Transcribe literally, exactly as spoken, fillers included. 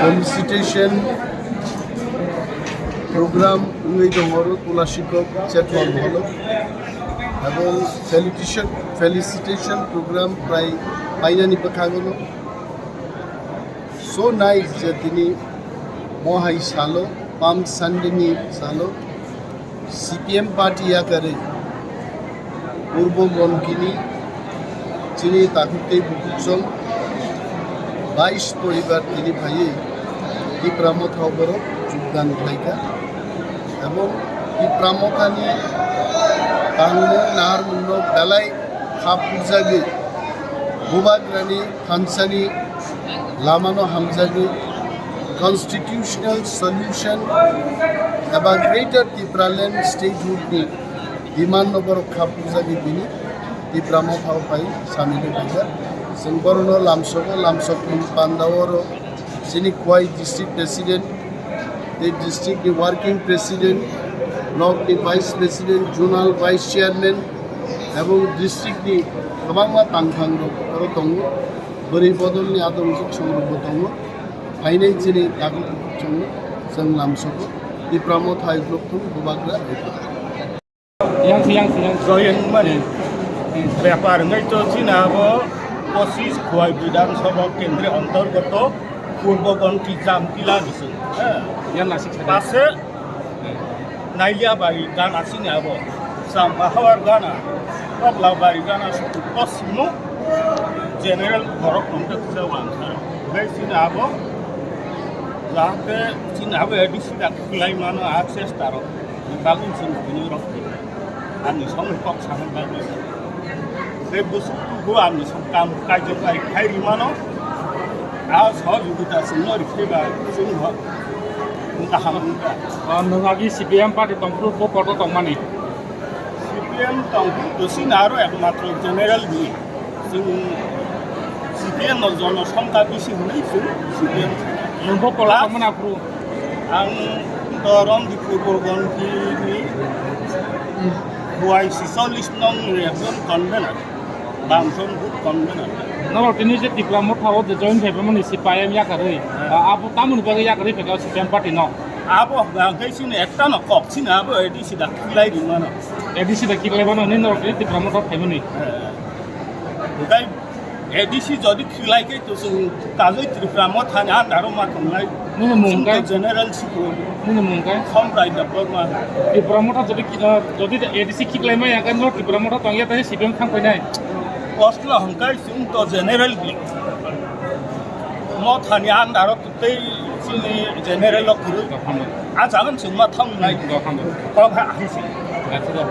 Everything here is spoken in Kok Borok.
Felicitation program wngwi tongo oro Tulashikok Chetwal Hall o. Abo felicitation, felicitation program prai painani bwkhago no. So nice je tini mohai salo, Palm Sunday ni salo, C P M party yakarwi Purbo Gonkini chini takhuk tei bukhuk song bais poribar tini phaiwi Tipra Motha o borok jogdan khlaikha. Abo Tipra Motha ni tangmung naharmung no belai khap rwjagwi Bubagrani thansani lamano hamjagwi constitutional solution eba Greater Tipraland Statehood ni demand no borok khap rwjagwi bini Tipra Motha o phai samino kaijak. Chwng borokno lamsogo, lamsokni panda oro chini Khowai District President, tei district ni working president, block ni vice president, zonal vice chairman, ebong district ni kwbangma tangthang rok oro tongo. Bwrwi bodol ni adong song rok bo tongo. Phainai chini dagok chwng, chwng lamsogo. Tipra Motha hai rok thung bubagra. Yang si, yang si, yang si. Joyeng mani bepar ngai to china abo pochis Khowai Bidhan Sabha Kendri antargato Purbo Gonki Jamtila bising. Ha. Yang nasik sa. Pase Nailia bai gana sini abo. Chamba hawar gana. Tokla bai gana suku kosmu. General borok nongke kisa wangsa. Bai sini abo. Jahate sini abo A D C dak khilai mano access taro. Bagin sini bini rok. Ani song kok sangan bagin. Tei bwswk tubu ani song kam kaijak bai khai rimano, a sohojogita chwngno rikhe ba chwng bo wngkha ham wngkha. O, nwng agi C P M party tongphuru bo kotor tongmani? C P M tongphuru to chini aro ekmatro general ni chwng C P M no jono songkha bisi hwnwi chwng C P M. Nwng bo kotor tongmani aphuru? Ang to Romdipur Borgon ni Khowai sisollis nong ni ekjon convener. Bangson good convener. Norok tini je Tipra Motha o je join khaimani C P I M yakarwi, ah, abo tamoni bagwi yakarwi phekha C P M party no? Abo hwnkhe chini ekta no kok chini abo A D C da khilai rimano. A D C da khilai mano ni norok tini Tipra Motha o khaimani. Hwnkhe A D C jodi khilai khe to chwng kajoi Tripura Mothani andaro ma tongnai. Nini mung kai? General Sikro. Nini mung kai? Somrai Debbarma. Tripura Motha jodi ki-, ah, jodi A D C khiklai maya khe no Tripura Motha tongya tei C P M thang painai. Oslo hongkai chwng to general bi. Mothani andaro tei chini general o kwrwi. Dokhano. A jagan chwng ma thang nai. Dokhano. Kok ha ahisi. Gachalo.